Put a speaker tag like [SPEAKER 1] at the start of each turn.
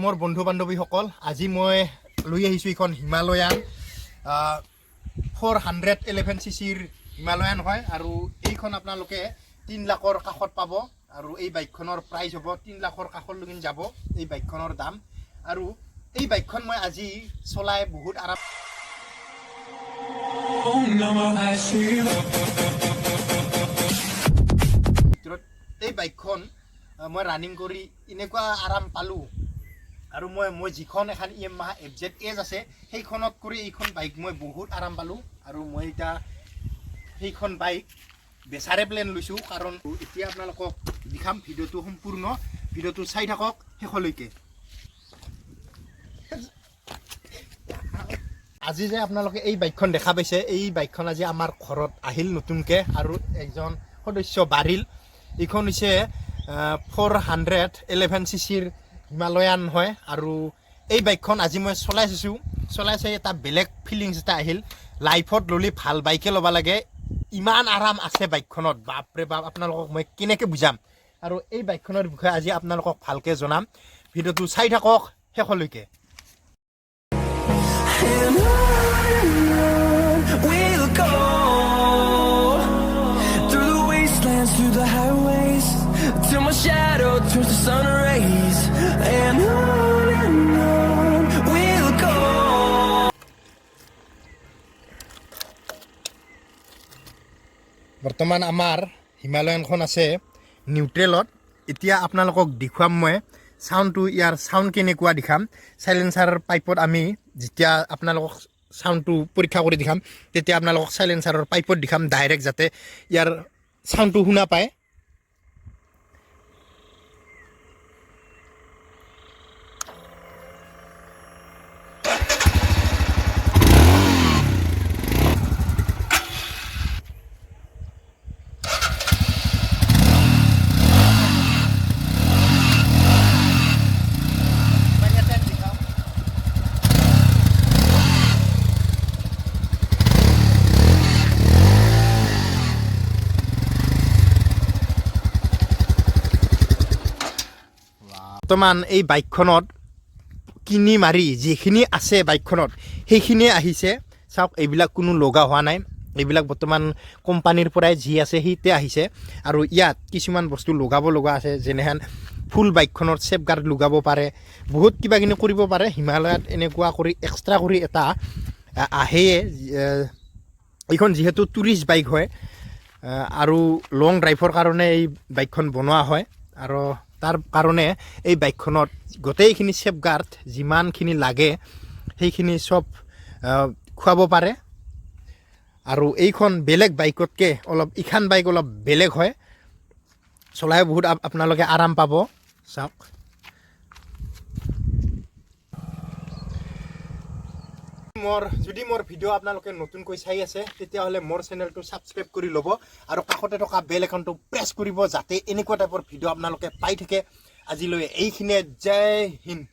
[SPEAKER 1] মোৰ বন্ধু বান্ধৱীসকল, আজি মই লৈ আহিছোঁ এইখন হিমালয়ান 411 চি চিৰ হিমালয়ান হয় আৰু এইখন আপোনালোকে 3 লাখৰ কাষত পাব আৰু এই বাইকখনৰ প্ৰাইচ হ'ব 3 লাখৰ কাষলৈকে যাব এই বাইকখনৰ দাম। আৰু এই বাইকখন মই আজি চলাই বহুত আৰাম
[SPEAKER 2] নমঃ শিৱ।
[SPEAKER 1] ভিতৰত এই বাইকখন মই ৰানিং কৰি এনেকুৱা আৰাম পালোঁ আৰু মই যিখন এখন য়ামাহা এফ জেড এছ আছে, সেইখনত কৰি এইখন বাইক মই বহুত আৰাম পালোঁ। আৰু মই এতিয়া সেইখন বাইক বেচাৰে প্লেন লৈছোঁ, কাৰণ এতিয়া আপোনালোকক দেখাম ভিডিঅ'টো, সম্পূৰ্ণ ভিডিঅ'টো চাই থাকক শেষলৈকে। আজি যে আপোনালোকে এই বাইকখন দেখা পাইছে, এই বাইকখন আজি আমাৰ ঘৰত আহিল নতুনকৈ আৰু এজন সদস্য বাঢ়িল। এইখন হৈছে 411 চি চিৰ হিমালয়ান হয় আৰু এই বাইকখন আজি মই চলাই চাইছোঁ। চলাই চাই এটা বেলেগ ফিলিংছ এটা আহিল। লাইফত ল'লে ভাল বাইকে ল'ব লাগে। ইমান আৰাম আছে বাইকখনত, বাপৰে বাপ, আপোনালোকক মই কেনেকৈ বুজাম! আৰু এই বাইকখনৰ বিষয়ে আজি আপোনালোকক ভালকৈ জনাম। ভিডিঅ'টো চাই থাকক শেষলৈকে।
[SPEAKER 2] And on we'll go through the wastelands, through the highways, till my shadow turns to sun rays. And on we'll go.
[SPEAKER 1] বৰ্তমান আমাৰ হিমালয়ানখন আছে নিউট্ৰেলত। এতিয়া আপোনালোকক দেখুৱাম মই চাউণ্ডটো, ইয়াৰ চাউণ্ড কেনেকুৱা দেখাম। চাইলেঞ্চাৰ পাইপত আমি যেতিয়া আপোনালোকক চাউণ্ডটো পৰীক্ষা কৰি দেখাম, তেতিয়া আপোনালোকক চাইলেঞ্চাৰৰ পাইপত দেখাম ডাইৰেক্ট, যাতে ইয়াৰ চাউণ্ডটো শুনা পায়। মই ইয়াতে দেখাম। বৰ্তমান এই বাইকখনত কিনি মাৰি যিখিনি আছে বাইকখনত, সেইখিনিয়ে আহিছে। চাওক, এইবিলাক কোনো লগা হোৱা নাই। এইবিলাক বৰ্তমান কোম্পানীৰ পৰাই যি আছে সেইটোৱে আহিছে। আৰু ইয়াত কিছুমান বস্তু লগাব লগা আছে, যেনেহেন ফুল বাইকখনত ছেফ গাৰ্ড লগাব পাৰে, বহুত কিবা কিবি কৰিব পাৰে। হিমালয়াত এনেকুৱা কৰি এক্সট্ৰা কৰি এটা আহেয়ে। এইখন যিহেতু টুৰিষ্ট বাইক হয় আৰু লং ড্ৰাইভৰ কাৰণে এই বাইকখন বনোৱা হয় আৰু তাৰ কাৰণে এই বাইকখনত গোটেইখিনি ছেফ গাৰ্ড যিমানখিনি লাগে, সেইখিনি চব খুৱাব পাৰে। আৰু এইখন বেলেগ বাইকতকৈ অলপ, ইখান বাইক অলপ বেলেগ হয়, চলাই বহুত আপোনালোকে আৰাম পাব। চাওক, যদি মোৰ ভিডিঅ' আপোনালোকে নতুনকৈ চাই আছে, তেতিয়াহ'লে মোৰ চেনেলটো ছাবস্ক্ৰাইব কৰি ল'ব আৰু কাষতে থকা বেল আইকনটো প্ৰেছ কৰিব, যাতে এনেকুৱা টাইপৰ ভিডিঅ' আপোনালোকে পাই থাকে। আজিলৈ এইখিনিয়ে। জয় হিন্দ।